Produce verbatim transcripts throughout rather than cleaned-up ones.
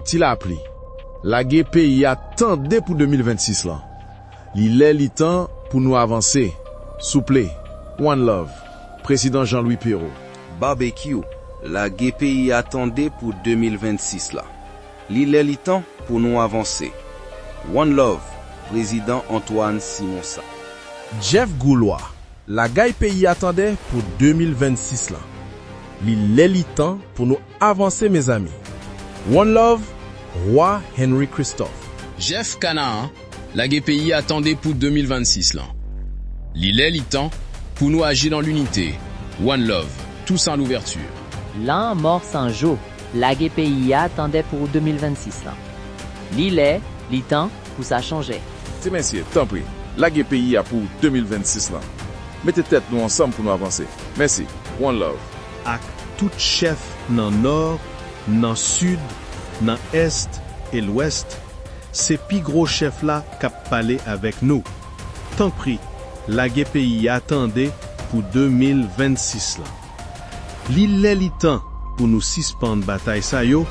Ti lapli, lage peyi a tande pou de mil vennsis lan. Li lè li tan pou nou avanse. Souple, one love, Prezidan Jean Louis Perrault. Babekyou, lage peyi a tande pou de mil vennsis la. Li lè li tan pou nou avanse. One love, Prezidan Antoine Simonsa. Jeff Goulois, lagay peyi a tande pou de mil vennsis lan. Li lè li tan pou nou avanse mezanmi. One love, Roi Henry Christophe. Jeff Canaan, lage peyi a tande pou de mil vennsis lan. Li lè li tan pou nou aji nan linite. One love, Toussaint Louverture. Lanmò Sanjo, lage peyi a tande pou de mil vennsis lan. Li lè li tan pou sa chanje. Ti mesye, tanpri, lage peyi a pou de mil vennsis lan. Mete tèt nou ansanm pou nou avanse. Mèsi. One love. Ak tout chèf nan nò, nan sid, nan ès e lwès, se pi gwo chèf la k ap pale avèk nou. Tanpri, lage peyi a tande pou de mil vennsis lan. Li lè li tan pou nou sispann batay sa yo,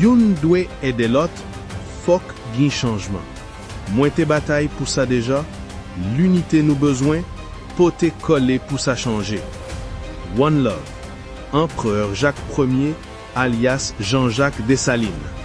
youn dwe ede lòt, fòk gen chanjman. Mwen te batay pou sa deja, linite nou bezwen, pote kole pou sa chanje. One love, Anperè Jak Premye alyas Jean Jacques Dessalines.